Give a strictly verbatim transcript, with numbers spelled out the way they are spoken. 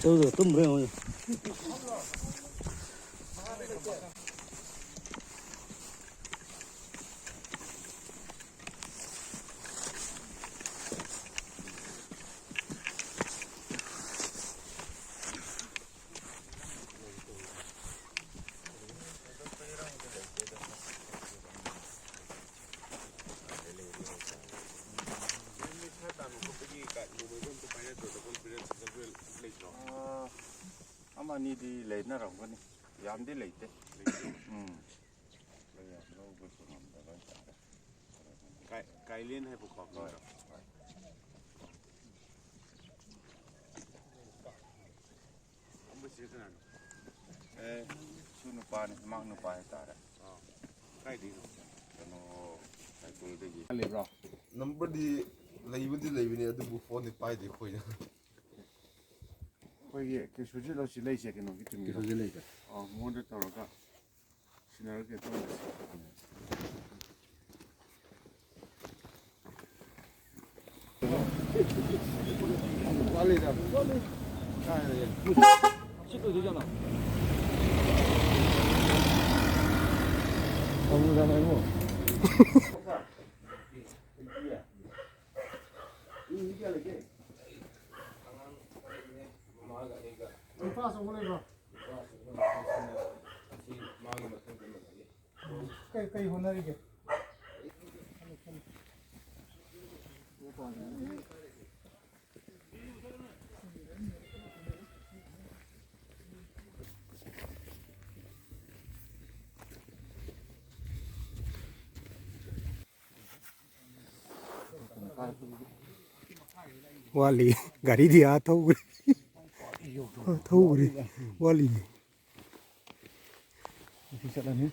ꯆꯠꯂꯨ, ꯇꯨꯝꯕ꯭ꯔꯥ ꯌꯦꯡꯉꯨ꯫ ꯑꯃ ꯑꯅꯤꯗꯤ ꯂꯩꯅꯔꯝꯒꯅꯤ, ꯌꯥꯝꯗꯤ ꯂꯩꯇꯦ꯫ ꯎꯝ꯫ ꯀꯥꯏ-, ꯀꯥꯏꯂꯦꯟ ꯍꯥꯏꯕꯀꯣ꯫ ꯍꯣꯏ, ꯍꯣꯏ꯫ ꯑꯝꯕꯁꯤ ꯀꯅꯥꯅꯣ? ꯑꯦ, ꯁꯨ ꯅꯨꯄꯥꯅꯤ, ꯏꯃꯥ ꯅꯨꯄꯥ ꯍꯥꯏꯇꯥꯔꯦ꯫ ꯑꯥ꯫ ꯀꯥꯏꯗꯩꯅꯣ? ꯀꯩꯅꯣ, ꯁꯥꯏꯀꯜꯗꯒꯤ꯫ ꯂꯩꯕ꯭ꯔꯣ? ꯅꯝꯕꯔꯗꯤ ꯂꯩꯕꯨꯗꯤ ꯂꯩꯕꯅꯦ, ꯑꯗꯨꯕꯨ ꯐꯣꯟꯗꯤ ꯄꯥꯏꯗꯦ ꯑꯩꯈꯣꯏꯅ꯫ ꯑꯩꯈꯣꯏꯒꯤ ꯀꯦꯁꯨꯖꯤꯠ ꯂꯣ ꯁꯤ ꯂꯩꯁꯦ ꯀꯩꯅꯣꯒꯤ ꯇꯤꯝꯒꯤꯔꯣ? ꯀꯦꯁꯨꯖꯤꯠ ꯂꯩꯁꯦ꯫ ꯑꯥ, ꯃꯉꯣꯟꯗ ꯇꯧꯔꯒ ꯁꯤꯟꯅꯔꯒꯦ ꯇꯧꯔꯁꯦ꯫ ꯅꯨꯄꯥ ꯑꯆꯧꯕ ꯂꯩꯕ꯭ꯔꯣ? ꯑꯁꯤ ꯃꯥꯒꯤ ꯃꯊꯪꯗ ꯂꯩ꯫ ꯀꯩ ꯍꯣꯠꯅꯔꯤꯒꯦ? ꯋꯥꯠꯂꯤ꯫ ꯒꯥꯔꯤꯗꯤ ꯑꯥ ꯊꯧꯈ꯭ꯔꯦ꯫ ꯑꯥ ꯊꯧꯈ꯭ꯔꯦ꯫ ꯋꯥꯠꯂꯤ꯫ ꯉꯁꯤ ꯆꯠꯂꯅꯤ꯫